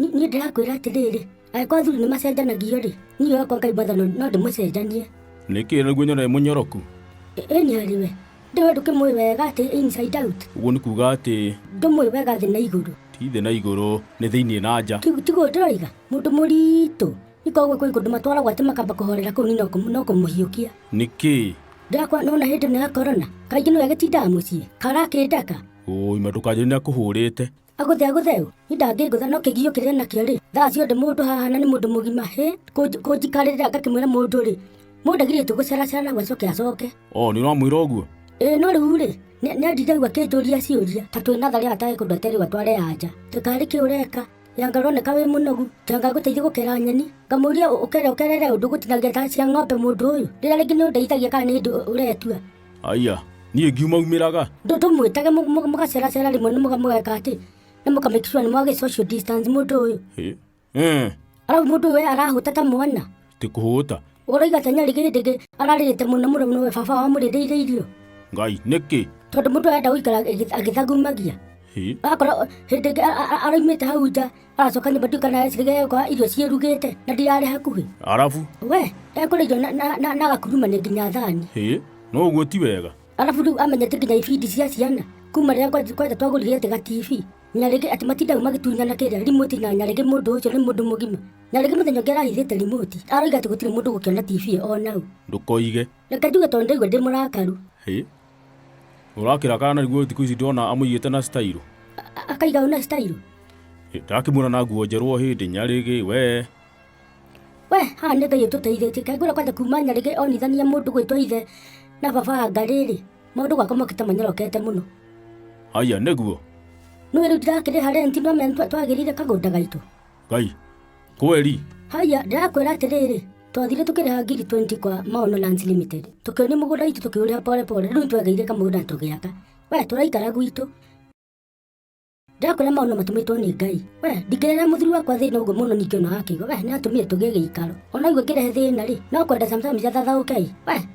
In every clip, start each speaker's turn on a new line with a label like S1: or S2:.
S1: Niĩ ndĩrakwĩra atĩrĩrĩ, angĩkorwo athuri nĩ macenjanagio rĩ, niĩ wakwa Ngai mwathani no ndĩmũcenjanie.
S2: Nĩkĩ nĩguo nyone mũnyoroku?
S1: Ĩni harĩ we. Ndĩwe ndũkĩmũĩ wega atĩ inside out.
S2: Ũguo nĩ kuga atĩ
S1: Ndũmũĩ wega thĩ na igũrũ.
S2: Ti thĩ na igũrũ, nĩ thĩinĩ na nja.
S1: Tiguo ndĩroiga? Mũndũ mũritũ. Nĩkoragwo kwĩ kũndũ matwaragwo atĩ makamba kũhorera kũu niĩ no kũmũhiũkia.
S2: Nĩkĩ?
S1: Ndĩrakora nona hĩndĩ ĩno ya corona, kaingĩ nĩwe agĩtindaga mũciĩ, karakĩndaka.
S2: Ũi ma ndũkanjĩre nĩ akũhũrĩte.
S1: Agũthe agũthe ũ? Niĩ ndangĩngũtha no kĩgio kĩrĩa nakĩo rĩ, thaa ciothe mũndũ haha na nĩ mũndũ mũgima hĩ, kũnjikarĩrĩra ngakĩmwĩra mũndũ rĩ, mũndũ agirĩtio gũceracera na acoke acoke.
S2: O nĩ ũramwĩra ũguo?
S1: Ĩĩ no rĩu rĩ, nĩ andinda rĩu akĩnjũria ciũria, ta twĩ natharĩ hatarĩ kũndũ aterĩgwo atware anja. Tũkarĩ kĩ ũreka? Yanga ũroneka wĩ mũnogu, yanga ngũteithie gũkera nyeni, ngamũria ũkere ũkerere ũndũ gũtinagia ta cia ng'ombe mũndũ ũyũ, rĩrĩa rĩngĩ nĩ ũndeithagia kana nĩ hĩndĩ ũretua.
S2: Aya, niĩ ngiumaumĩraga.
S1: Ndũmwĩtage mũgaceracera rĩmwe nĩ mũgeka atĩ, na mũka make sure nĩ mwagĩ social distance mũndũ ũyũ.
S2: Hĩ. Eh.
S1: Arabu mũndũ ũyũ we arahũta ta mwana.
S2: Ti kũhũta.
S1: Ũroiga ta nyarĩ hĩndĩ ĩngĩ ararĩrĩte mũno mũno nĩwe baba wamũrĩrĩire irio.
S2: Ngai, nĩkĩ?
S1: Tondũ mũndũ arenda gũikara agĩthagumagia.
S2: Hĩ.
S1: Akorwo hĩndĩ ĩngĩ araumĩte hau nja aracoka nyũmba ndiũ kana eciragia egũkora irio ciĩrugĩte na ndirarĩ hakuhĩ.
S2: Arabu?
S1: We, ekũrĩa irio na agakurumania nginya thani.
S2: Hĩ, no ũguo ti wega.
S1: Arabu rĩu amenyete nginya ibindi cia ciana. Kuma rĩrĩa kwanja twagũrire atĩ ga TV. Nyarĩgĩ atĩ matindaga magĩtunyana kĩrĩa remote na nyarĩgĩ mũndũ ũcio nĩ mũndũ mũgima. Nyarĩgĩ mũthenya ũngĩ arahithĩte remote. Aroiga atĩ gũtirĩ mũndũ ũgũkĩona TV ĩyo o nau.
S2: Ndũkoige.
S1: Reke njuge tondũ ndaigua ndĩ mũrakaru.
S2: Hĩ. Ũrakĩrakara na nĩguo thikũ ici ndĩrona amũigĩte na style.
S1: Akaiga na style.
S2: Ndakĩmuona na nguo njerũ o hĩndĩ nyarĩgĩ we.
S1: We, haha nĩ Ngai ũtũteithĩtie. Kaĩ kwanja kuma nyarĩgĩ onithania mũndũ gwĩtwo ithe na baba wa ngarĩ rĩ, maũndũ gwakwa mokĩte manyorokete mũno.
S2: Haya nĩguo.
S1: Nĩwe rĩu ndirakĩrĩha rent no menya twagĩrire kagũnda gaitũ.
S2: Ngai. Kweli.
S1: Haya, ndĩrakwĩra atĩrĩrĩ, twathire tũkĩrĩha ngiri 20 kwa Maono Lands Limited. Tũkĩonio mũgũnda witũ tũkĩũrĩha pole pole, rĩu twagĩire kamũgũnda na tũgĩaka. We, tũraikara gwitũ. Ndĩrakwĩra maũndũ matũmĩtwo nĩ Ngai. We, ndingĩrehera mũthuri wakwa thĩna ũguo mũno ningĩ ona wakĩigua. We, nĩ atũmire tũgĩe gĩikaro. Ona igua ngĩrehe thĩna rĩ, no kwenda sometimes athathaũke ĩ.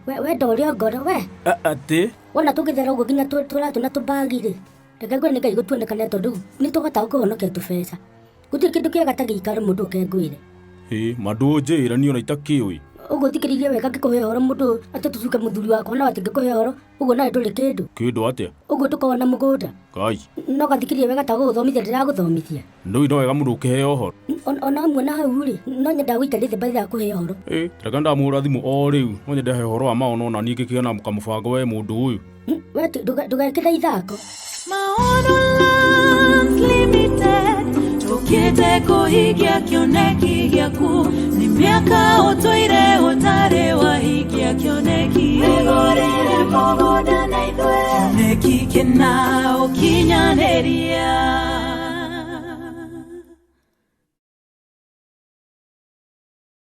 S1: We, wenda ũrĩa ngoro, we.
S2: Atĩ?
S1: Wona tũngĩthera ũguo nginya tũratũ na tũbagi rĩ, reke ngwĩre nĩ Ngai gũtuonekanĩra tondũ nĩ tũhotaga kũhonokia tũbeca. Gũtirĩ kĩndũ kĩega ta gĩikaro mũndũ ũke ngwĩre.
S2: Hĩ, ma ndũnjĩra niĩ ona itakĩũĩ.
S1: Ũguo thikĩrĩria wega ngĩkũhe ũhoro mũndũ atĩ tũcuke mũthuri wakwa no atĩ ngĩkũhe ũhoro ũguo nawe ndũrĩ kĩndũ.
S2: Kĩndũ atĩa?
S1: Ũguo tũkoragwo na mũgũnda.
S2: Ngai.
S1: No gathikĩrĩria wega ta gũgũthomithia ndĩragũthomithia.
S2: Ndũĩ no wega mũndũ ũkĩheo ũhoro.
S1: Ona amwe na hau rĩ, no nyendaga gũikaria thĩ mbere ya kũheo ũhoro.
S2: Ĩ, reke ndamũhũra thimũ o rĩu, no nyende heo ũhoro wa maono ona niĩ ngĩkĩgĩa na kamũbango we mũndũ ũyũ.
S1: We ndũgekĩre ithako.
S3: Maono Lands Limited, tũkĩte kũhingia kĩoneki gĩaku, nĩ mĩaka ũtũire ũtarĩ wahingia kĩoneki. Wĩgũrĩre mũgũnda na ithuĩ, kĩoneki kĩna ũkinyanĩria.